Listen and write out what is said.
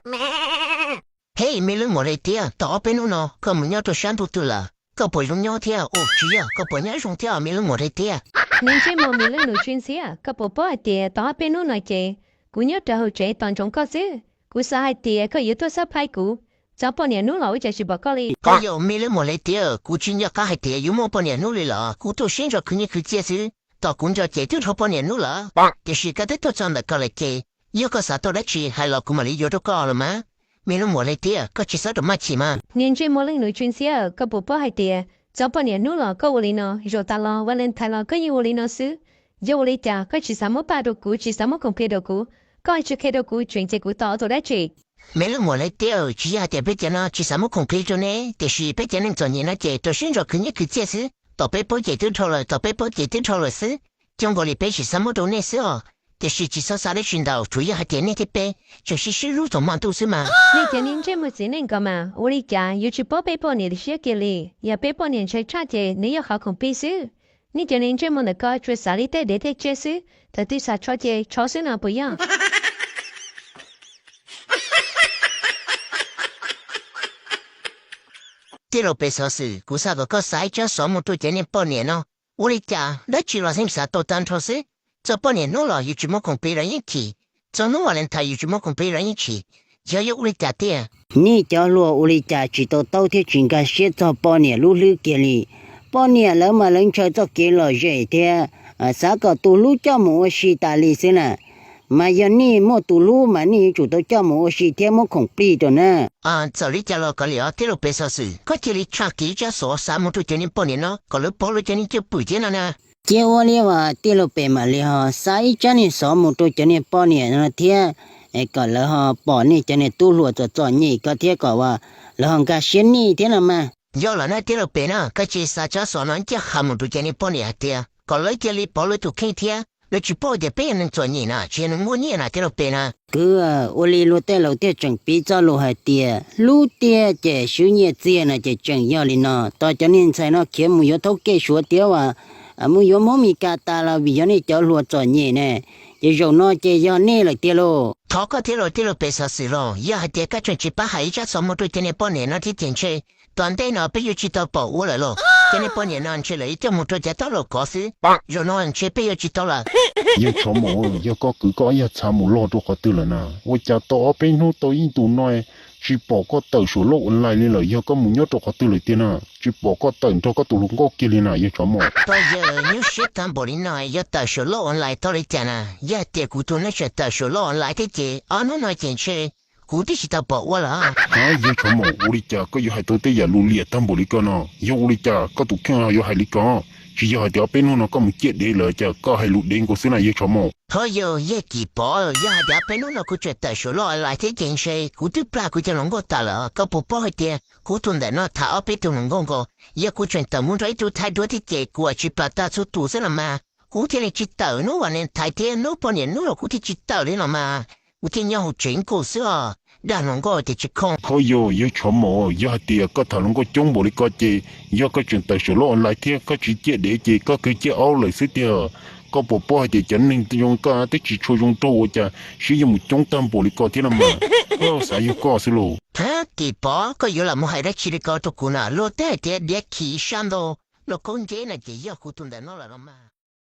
Hej, me leej muam Hle Tiab, tau ob peb hnub no koj mus nyob rau sab ntuj twg lawm? Koj puas zoo nyob thiab? Ua tsis yog, koj puas nyob zoo thiab me leej muam Hle Tiab? Niag ntsej muag me leej nus tsw ntxhiab, koj puas paub hais tias tau ob peb hnub no ces kuv nyob rau hauv tsev tos ntsoov koj xwb. Kuv xav hais tias koj yuav tuaj surprise kuv, txog poj niam hnub los ua cas tsis pom koj li. Qhov yog me leej muam Hle Tiab, kuv tsis nco qab hais tias yuav muaj poj niam hnub li lawm, kuv tuaj sib ntso khwv nyiaj khwv txiaj xwb. Tom kuv ntso ces twb dhau poj niam hnub lawm, tiam sis koj twb tuaj txog ntawm ko lawm ces yog koj xav tau dab tsi hais los kuv mam li yuav rau koj los mas. Me leej muam Hle Tiab, koj tsis txhob rau maj chim mas. Niag ntsej muag leej nus tsw ntxhiab, koj puas paub hais tias txog poj niam hnub los koj ua li no, zaum tas los Valentine los koj yeej ua li no xwb. Yog ua li cas koj tsis xav muab paj rau kuv, tsis xav muab khoom plig rau kuv? Koj tsis qhia rau kuv tseem ces kuv tos ua dab tsi? Me leej muam Hle Tiab, tsis yog hais tias peb cov no tsis xav muab khoom plig rau neb, tiam sis peb cov neeg txom nyem no ces rau siab ntso khwv nyiaj khwv txiaj xwb. Tom peb paub ces twb dhau lawm, tom peb paub ces twb dhau lawm xwb. Coob nkaus li peb tsis xav muab rau nej xwb os. Tiam sis tsis txhob xav dab tsi ntau, tsuas yog hais tias nej thiab peb tseem sib sib hlub txog hmo ntuj xwb mas. Nej cov niag ntsej muag txiv neej ko mas ua li cas yuav tsis paub peb poj niam li siab kiag li. Yog peb poj niam ntshai tshaj ces nws yog qhov khoom plig xwb. Nej cov niag ntsej muag ntawm ko tsuas xav li tej dev tej tsev xwb, thaum twg xav tso ces tso xwb no puas yog? Tij laug Pes Xov Xwm, kuv xav kom koj xa ib tsab xov mus rau cov niag poj niam no. Ua li cas dab tsi los yeej xav tau tag nrho xwb. Txog poj niam hnub los yus tsis muab khoom plig los yeej chim, txog hnub Valentine yus tsis muab khoom plig los yeej chim. Yog yuav ua li cas tiag? Nej cov hluas ua li cas tsis to taub thiab tsis nkag siab txog poj niam lub hlwb kiag li. Poj niam lawv mas lawv ntshaw txoj kev lom zem thiab xav kom tus hlub coj mus ua si tas li xwb na. Mas yog nej muaj tus hlub mas nej yuav tsum tau coj mus ua si thiab muab khoom plig rau na. Txawm li cas los kov liam os tij laug Pes Xov Xwm, koj cia li tshaj kiag ib tsab xov xa mus rau cov niag poj niam no kom lawv pom lawv cov niag cwj pwm thiab no na. Cia ua li as tij laug Pes mam li ho xa ib tsab niag xov mus rau cov niag poj niam no thiab, kom lawv ho pom nej cov niag tub hluas txom txom nyem ko thiab kom lawv ho nkag siab nej thiab no mas. Yog lawm na tij laug Pes na, koj cia li xa tsab xov no ncaj qha mus rau cov niag poj niam hais tias kom lawv cia li pov lawv tus kheej thiab, lawv tsis paub tias peb yog neeg txom nyem na, tsis yog neeg muaj nyiaj na tij laug Pes na. Kwv, ua li luag tej laus thiaj tseem piv txoj lus hais tias hlub tiag ces swb nyiaj txiag no ces tseem yog li no. Tos cov niag ntxhais no khiav mus yuav thaub kej Suav tiag as, mus yuav Hmoob Mes Kas tas los vim yog nej cov hluas txom nyem ne, ces zaum no ces yog nej lawm tiag lauj. Thov koj thiab lauj tij laug Pes Xov Xwm lauj, yog hais tias koj tseem tsis pab hais ib tsab xov mus rau cov niag poj niam no thiab ces ntshe tom ntej no peb yuav tsis tau pom ua lawm lauj. Cov niag poj niam no ntshe lawv yuav coj mus rau cov tub hluas kov xwb, zaum no ntshe peb yuav tsis tau lawm. Yawg Tsov Maum, yog koj kwv koj yog txha mus log rau qhov twg lawm na? Ua cas tau ob peb hnub tau ib ntus no tsis pom koj tawm saum loj online li lawm, yog koj mus nyob rau qhov twg lawm tiag na? Tsis pom koj tawm nrog koj tus hluas nkauj kiag li na yawg Tsov Maum. Koj yawg nyuaj siab tag npaum li no yuav tawm saum loj online tau li cas na? Yog hais tias kuv tus neeg tseem tawm saum loj online thiab ces ob hnub no ces ntshe kuv twb tsis tau pom ua lawm. Yawg Tsov Maum, ua li cas koj yuav hais tau tej yam lus liam tag npaum li ko no? Yog ua li cas koj tus kheej ho yuav hais li ko? Tsis yog hais tias ob peb hnub no koj mus ciaj dev lawm cas koj hais lus dev nkaus xwb na yawg Tsov Maum. Thov yawg, yawg Kim Pov, yog hais tias ob peb hnub no kuv tseem tawm saum loj online thiab ces ntshe kuv twb plam kuv cov hluas nkauj tas lawm. Koj puas paub hais tias kuv tus ntawm no tham ob peb tug hluas nkauj nkaus, yog kuv tseem tawm mus nrog ib tug thaib duab thiab ces kuv tsis plam tag txhua tus xwb los mas. Kuv thiaj li tsis tawm hnub Valentine thiab hnub poj niam hnub los kuv thiaj tsis tawm li los mas. Kuv thiaj nyob hauv tsev nkaus xwb os, dag hluas nkauj tias tsis khoom. Thov yawg, yawg Tsov Maum, yog hais tias koj tham hluas nkauj coob npaum li ko ces yog koj tseem tawm saum loj online thiab koj tsis ciaj dev ces koj kawg ciaj aub lawm xwb tiag. Koj puas paub hais tias cov neeg zoo koj twb tsis tshua zoo nraug ua cas siab yuav mus coob tag npaum li ko thiab no mas. Xav yog koj xwb lauj. Hab, Kim Pov, koj yuav lam mus hais dab tsi li ko rau kuv na? Luag twb hais tias diav khiv sab ntau, luag khaub nceb na ces yog kuv tus ntawm no lawm los mas.